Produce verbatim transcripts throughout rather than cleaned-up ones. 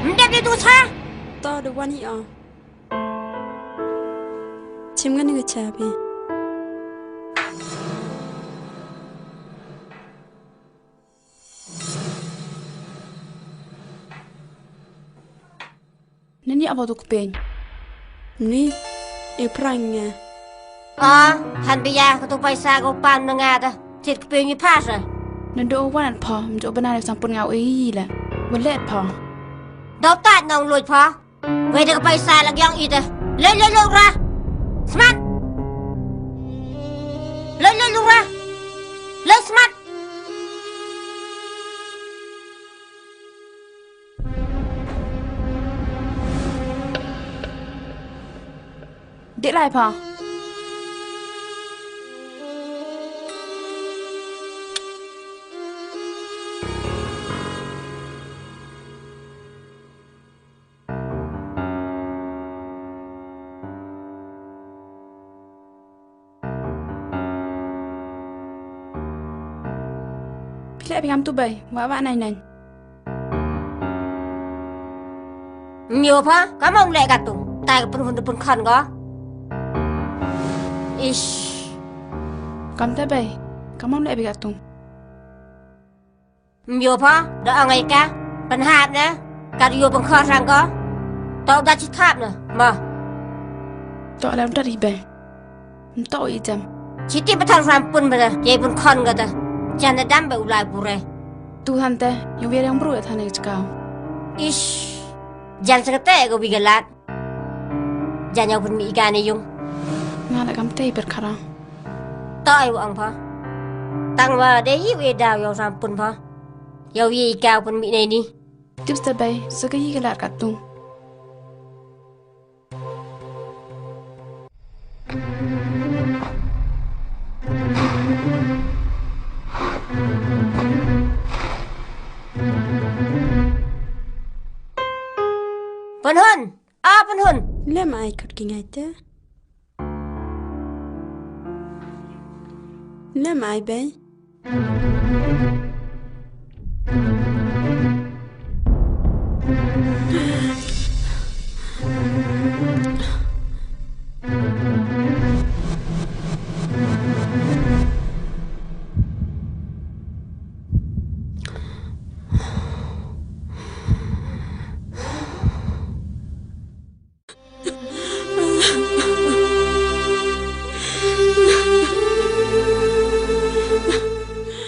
Ndep ni tu cha. To da wan hi o. Chim nga ni ka cha bi. Nani abo tu kpeng? Ni, e prang nga. Ah, han biya ka tu paisa ko pan nga da. Tit kpeng i pasa. Nando wan pha, mjo bana le sampun nga e la. Walet pha. Dau tat nong luit pha. Wei da ka paisa la giang i da. Lei lei lei ra. Smat. Lei lei lei ra. Lei smat. Dek lai pha. Phi leh phi kam tu bei, wa wa nai nai. Myo pha, kam ong leh ka tu. Tai ka pynhun da pynkhon ko. Ish. Kam te bei, kam ong leh phi ka tu. Myo pha, da ong ai ka, pynhap na, ka rio pynkhor sang ko. To da chi thap na, ma. To la da ri bei. Nto i jam. Chi ti pathan sampun bada, ye pynkhon ka ta. Jan da dam ba u lai pure. Tu han te, yung wir yang bru ya thane chka. Ish. Jan sa ka te ko bi galat. Jan yow pynmih i ka ne yung. Nga da kam te i per khara. To ai wa ang pha. Tang wa de i we daw yow sampun pha. Yow i ka pynmih ne ni. Tips da bei, sa ka i galat ka tu. Pynhun. Ah, pynhun. Lem ai khut ki ngai te. Lem ai bei.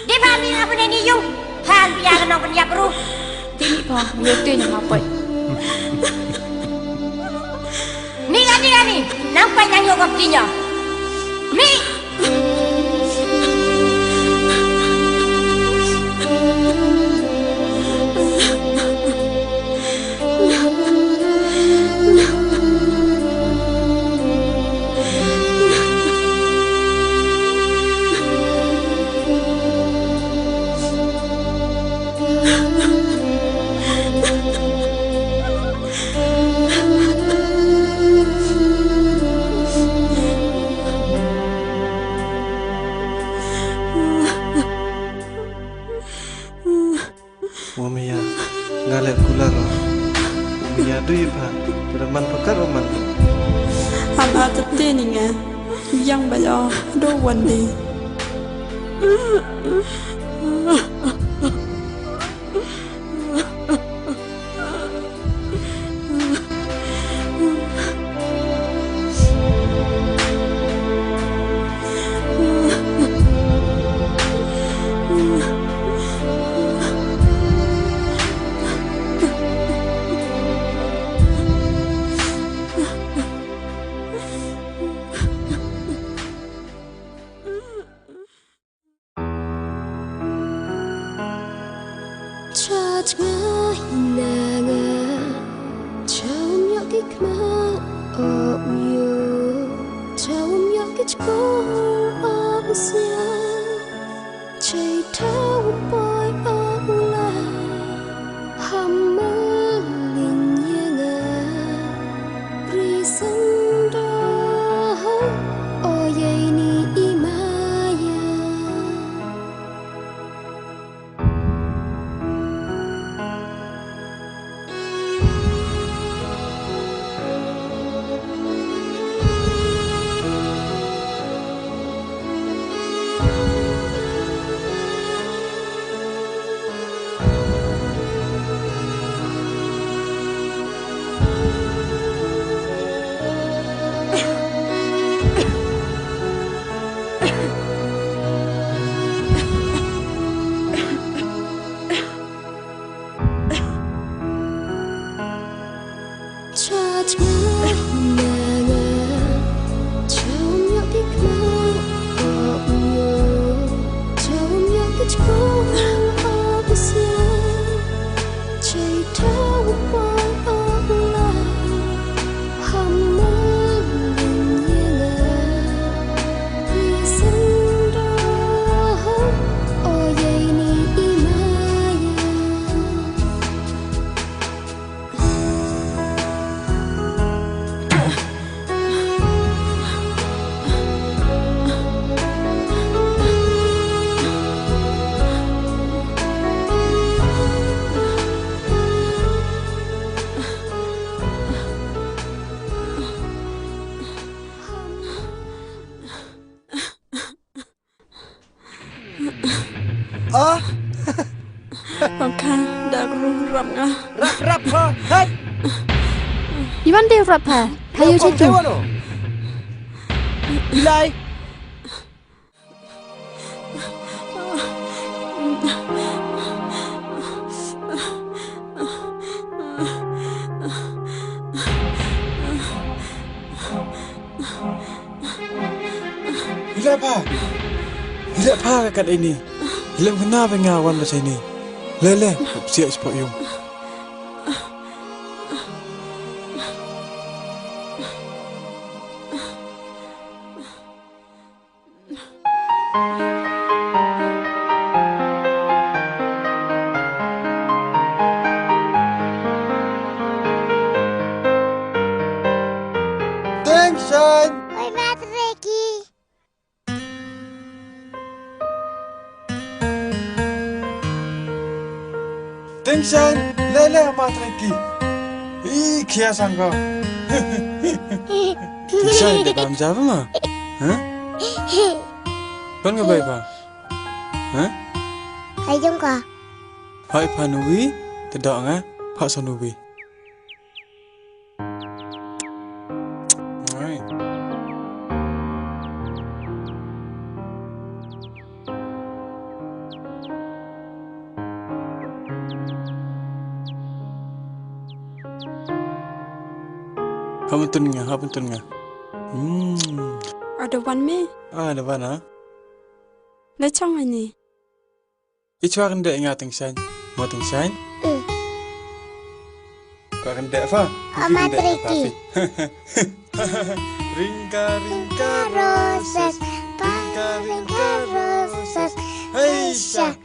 Di ba mi nga pyneni yung? Than pia ka nong pynyap ru. Ti ni pha, yo te ni ma poi. Ni nga ni nga ni, nang pa nang yo kap ti nya. Mi. Wa maya, nga leh kular. Wa maya du i pha, pada man pakar wa man. Am a te te ni nga, yang ba ya, do wan di. Chach nga hi na nga, chawm yoh ki khmat o u yo, chawm yoh ki chkor o u sia, chei thaw poi o u lai, ham ma ling ya nga, ri sang da ha, o yei ni i ma ya. Rap nga. Rap, rap, ha, hai. Iwan de rap ha. Hayu chitu. Ilai. Hileh pha. Hileh pha ka kat ini. Hileh kena ba nga wan ba sa ini. Le le, siap spot yung. Tengsan. Oi, Matriki. Tengsan, le le, Matriki. I, khia sang ko. Tengsan, da bam ja ba ma? Ha? Kon ka bai ba? Ha? Hai jong ka. Hai pha nuwi, te dok nga, pha sa nuwi. Alright. Hap tun nga, hap tun nga. Hmm. Ada wan me? Ah, ada wan, ah. Le chong ini. I chwa kynde nga Tengsan. Mo Tengsan? Mm. Chwa kynde pha? Ama Triki. Ringka, ringka, roses. Ringka, ringka, roses. Hey, sha.